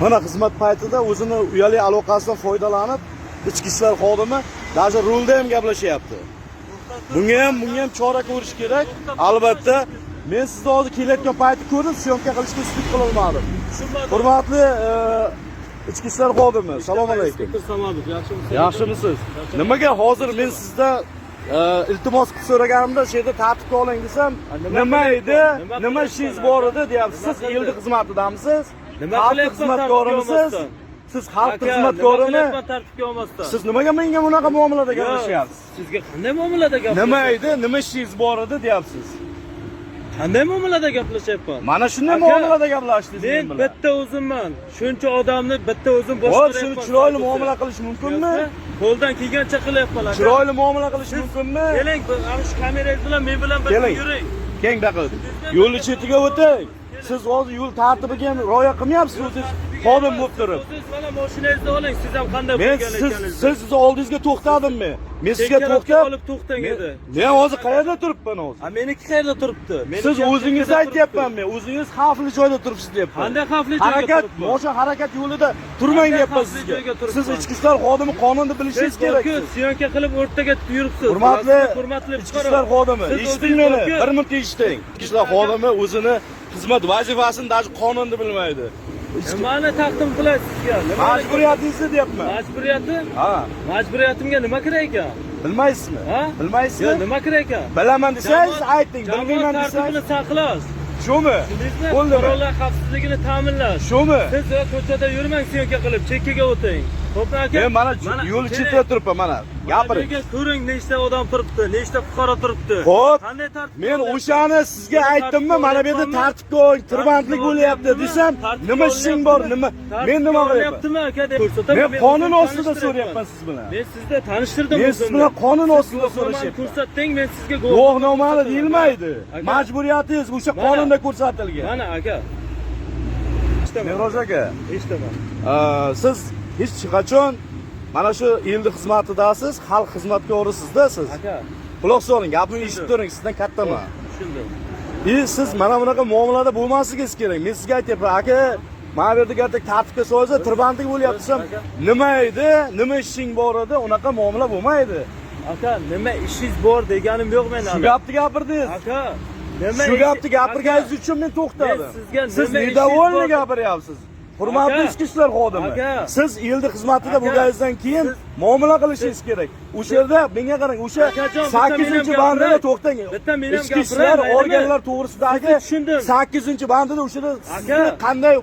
Mana xizmat paytida o'zini uyali aloqasidan foydalanib, ichki ishlar xodimi даже rulda ham gaplashyapti. Bunga ham chora ko'rish kerak. Albatta, men sizni hozir kelayotgan payti ko'rdim, съёмка qilishga успеть qilolmadim. Tushunmadim. Hurmatli ichki ishlar xodimi, assalomu alaykum. Inspektor Samadov, yaxshimisiz? Yaxshimisiz? Nimaga hozir men sizdan iltimos qilib so'raganimda, shu yerda tartibga oling desam, Nima nima edi, qilyapman? Nima nima qilyapman, ishingiz aka? bor edi deyapsiz. Nima Siz qildi? elni xizmatidamisiz? Nima Xalq qilyapman xizmatkorimisiz? tartibga olmasdan? Siz xalq Aka, nima xizmatkorimi? qilyapman tartibga olmasdan? Siz nimaga menga bunaqa muomalada Yo'q, gaplashyapsiz? Sizga qanday muomalada gaplashyapman? Nima edi, nima ishingiz bor edi deyapsiz. Qanday muomalada gaplashyapman? Mana shunday Aka, muomalada gaplashdingiz men Men bilan. bitta o'zimman. Shuncha odamni bitta o'zim Hop, boshqaryapman. shuni chiroyli muomala qilish mumkinmi? Qo'ldan kelgancha qilyapman, aka. Chiroyli muomala qilish Siz mumkinmi? Keling, ana shu kamerangiz bilan men bilan birga Keling. yuring. Keng daqiq. Yo'lni chetiga o'ting. Siz hozir yo'l tartibiga ham rioya qilmayapsiz o'zingiz xodim bo'lib turib. O'zingiz mana mashinangizni oling, siz ham qanday Men bo'lgan siz ekaningizni. siz oldingizga to'xtadimmi? Men sizga Chekkaroqqa to'xtab olib to'xtang edi. Men hozir qayerda turibman hozir? Ha, meniki qayerda turibdi? Meniki Siz ham o'zingiz chekkada aytyapman turibdi. men. O'zingiz xavfli joyda turibsiz deyapman. Qanday xavfli joyga Harakat, turibman? moshin harakat yo'lida turmang Qanday deyapman xavfli sizga. joyga turibman? Siz ichki ishlar xodimi, qonunni bilishingiz Siz kerak. borku, Siz. съёмка qilib o'rtaga yuribsiz. Hurmatli Hurmatli ichki fuqaro. ishlar xodimi, Siz eshiting o'zingiz meni, borku, bir minut eshiting. Ichki ishlar xodimi o'zini xizmat vazifasini, даже qonunni bilmaydi. Nimani taqdim qilay sizga? Nimani? Majburiyatingizni deyapman. Majburiyati? Ha, Majburiyatimga nima kerak ekan? Bilmaysizmi? Ha? Bilmaysizmi? Yo'q, nima kerak ekan? Bilaman desangiz ayting, Jamoat bilmayman tartibini desangiz saqlash. Shumi? Tushundingizmi? Bo'ldimi? Fuqarolar xavfsizligini ta'minlash. Shumi? Siz ko'chada yurmang съёмка qilib, chekkaga o'ting. Xo'pmi, aka? Men mana yo'l keling. chetida turibman, mana. Gapiring. Mana bu yerga ko'ring, nechta odam turibdi, nechta fuqaro turibdi. Xo'p. Qanday tartib? Men o'shani sizga aytdimmi, mana bu yerda tartibga oling, tirbandlik bo'lyapti desam, nima ishing bor, nima? Men nima qilyapman? Qilyaptimi, aka, deb ko'rsataman. Men qonun o'zim ostida tanishtiryapman. So'rayapman siz bilan. Men sizda tanishtirdim Men siz o'zimni. bilan qonun Siz ostida guvohnomani so'rashyapman. ko'rsatding, men sizga Guvohnomani ko'rsataman. deyilmaydi. Aka, Majburiyatingiz o'sha Mana. qonunda ko'rsatilgan. Mana, aka. Eshitaman. Mehroj aka, Eshitaman. Siz hech qachon mana shu elni xizmatidasiz, xalq xizmatkorisizda siz. Aka, Quloq soling, gapimni eshitib turing, sizdan kattaman. Tushundim. И siz mana bunaqa muomalada bo'lmasligingiz kerak. Men sizga aytyapman, aka, mana bu yerda gapdek tartibga solsa, tirbandlik bo'lyapti desam, Aka. Nima edi, nima ishing bor edi, unaqa muomala bo'lmaydi. Aka, nima ishingiz bor deganim yo'q men Shu hali. gapni gapirdingiz. Aka, nima Shu gapni gapirganingiz Aka, uchun men to'xtadim. Men sizga Siz nima ishingiz недовольный bor- gapiryapsiz. Hurmatli Aka. ichki ishlar xodimi. Aka. Siz elni xizmatida Aka. bo'lganingizdan keyin Siz- muomala qilishingiz kerak. O'sha yerda menga qarang, o'sha Akajon, bitta men ham 8-bandida gapiray. to'xtang. Bitta men ham Ichki ishlar gapiray, maylimi? organlar to'g'risidagi Sizni tushundim. 8-bandida o'shada sizni Aka. qanday